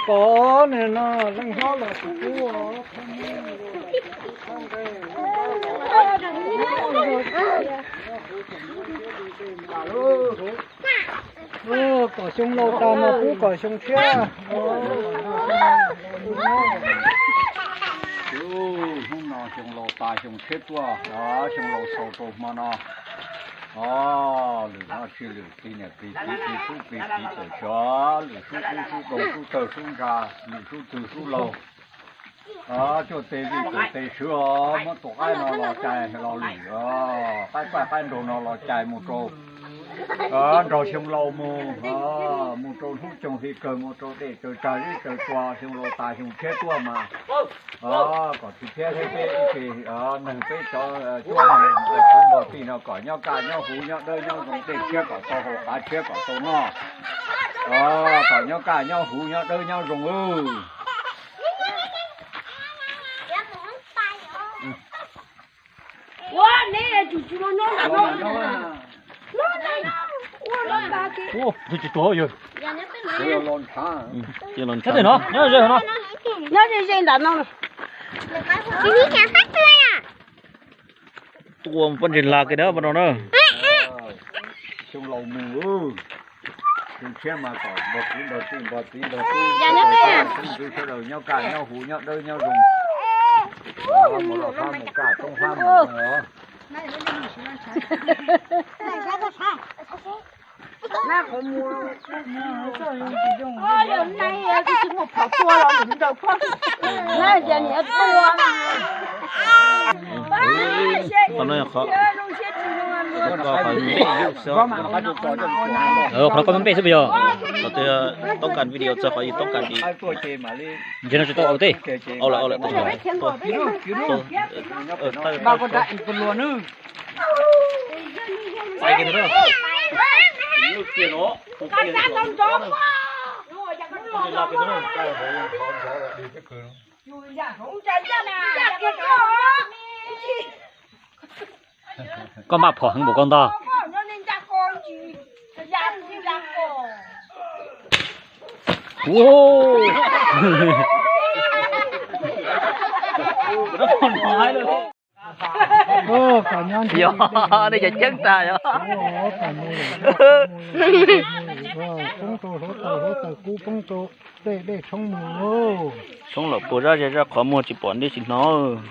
Kom nws no leej hlob los tus kub. Kom xyoo laus tas mas pub kom xyoo tshiab. Hnub no xyoo laus tas xyoo tshiab tuaj, xyoo laus xaus rau hmo no. Lwm no tsis lwm, txiv niam txiv txiv txiv tub txiv txiv tawm xyov, lwm sub kub sub doog sub tawg sub ntsa, lwm sub twg sub laug. Cuaj teg vij kaum teg swb os, muab tus qaib no los cais los lwm os, qaib paj qaib nraug no los cais mus rau nraug xyoo laus mus, mus rau hnub xyoo hli kawg mus rau dej tsaws tsag zeb tsaws tsua xyoo laus tas xyoo tshiab tuaj mas kom tsis phiab thiab peb ib tse neeg peb cov cuab neeg kwv npog tij no kom nyob kaj nyob huv nyob dawb nyob zoo, dej tshiab kom tau haus qav tshiab kom tau noj, kom nyob kaj nyob huv nyob dawb nyob zoo. Tus no nyob ze no, nyob ze ntawm no. Tua poj ntsis lag kiag dab no na. Xyoo laus mus, xyoo tshiab mas kom npog kwv npog tij npog txiv npog tub, xyoo tshiab sawv daws nyob kaj nyob huv nyob dawb nyob zoo. Mus los fab mus kaj toob fab mus zoo os. Qhov no koj npej xwb puas yog? Qhov twg toob kas video txog qhov yus toob kas li. Ntsia no tsis tau ua teb. Au lawm, au lawm, tau. Koj npaj phom heev npaum koj ntag. Yog, nej cov ceeb tas yog. Poob rau hluav taws, hluav taws kub poob rau dej, dej tshoob mus. Tshoob los puas zaj ze zaj qhov muag tsis pom dej tsis hnov.